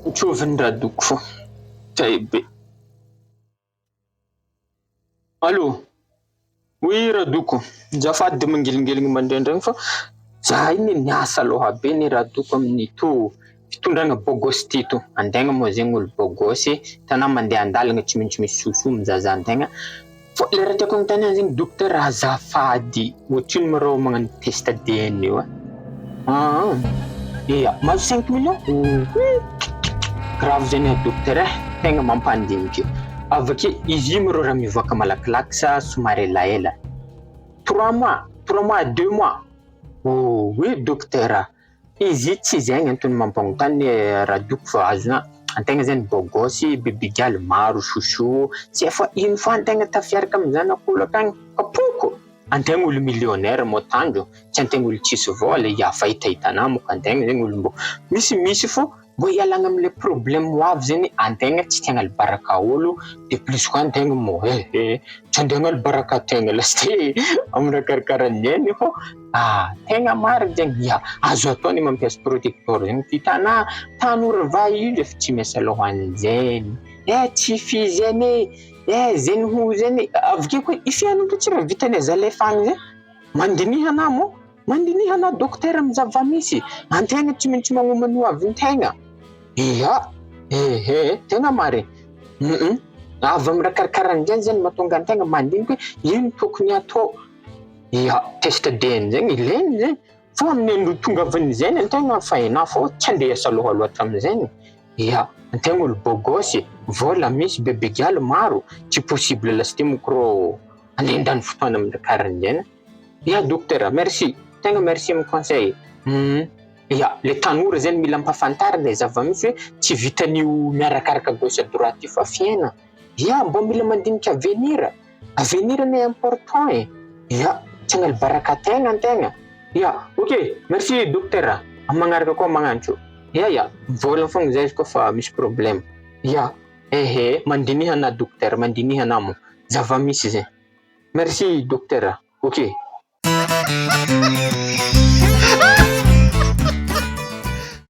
Tsôviny radoko fô, tay be. Allô, oui radoko, azafady mangelingeligny mandraindraigny fa za iny niasa loha be ny radoko amin'ito fitondrana bôgôsy ty to, antegna moa zegny olo bôgôsy, hitanao mandeha andalana tsy maintsy misy sosoa mizahazaha antegna, fô le raha tiako anontaniana zegny dokotera azafady ohatrino ma rô magnano test ADN io e? Ia, mahazo cinq millions? Ohoy! Grave zegny a dokotera e, tegna mampandiniky, avy ake izy io ma rô raha mivoaka malakilaky sa somary elaela? Trois mois, trois mois à deux mois? Ohoy dokotera, izy io tsy zegny antony mampanontany radoko fa azona antegna zegny bôgôsy, bibigaly maro sosoa, tsy hay fa ino fô antegna tafiaraka amy zanak'olo akagny, kapoko! Antegna olo millionnaire moa tanjo, tsy antegna olo tsisy vôla, ia fa hitahitanà moko antegna zegny olo mbô misimisy fô mbô hialana amle problème ho avy zegny antegna tsy te hagnala baraka olo de plus koa antegna mô eh eh tsy andeha hagnala baraka tegna lasite amy raha karakaran'zegny fô tegna marigny zegny, ia azo atao ny mampiasa protecteur zegny fa hitanà tanora vao io efa tsy miasa lôha an'zegny, eh tsy fizegny e, eh zegny ho zegny, avy akeo koa i fiainana tsy raha vitan'ny aza alefa agny zay, mandiniha anà moa, mandiniha anà dokotera amy zava-misy, antegna tsy maintsy magnomana ho avintegna, ia, ehe tegna marigny, avy amy raha karakaran'zegny zegny mahatonga antegna mandiniky hoe ino tokony atao, ia test ADN zegny ilaigny zegny fô amin'ny andro itongavan'izegny antegna efa hainà fô tsy andeha hiasa loha loatra amizegny, ia antegna olo bôgôsy, vôla misy, bebegialy maro, tsy possible lasite moko rô andeha handany fotoana amy raha karahan'zegny, ia dokotera merci, tegna merci amy conseil, ia le tanora zegny mila ampahafantarina e zava-misy hoe tsy vitan'io miarakaraka gauche à droite io fa fiainana, ia mbô mila mandinika avenir, avenir anie important e, ia tsy hagnala baraka tegna antegna, ia ok merci dokotera, amy magnaraka koa magnantso, ia ia mivôlagna fogna zah izy kôfa misy problème, ia ehe mandiniha anah dokotera mandiniha anah moa, zava-misy zegny, merci dokotera, ok.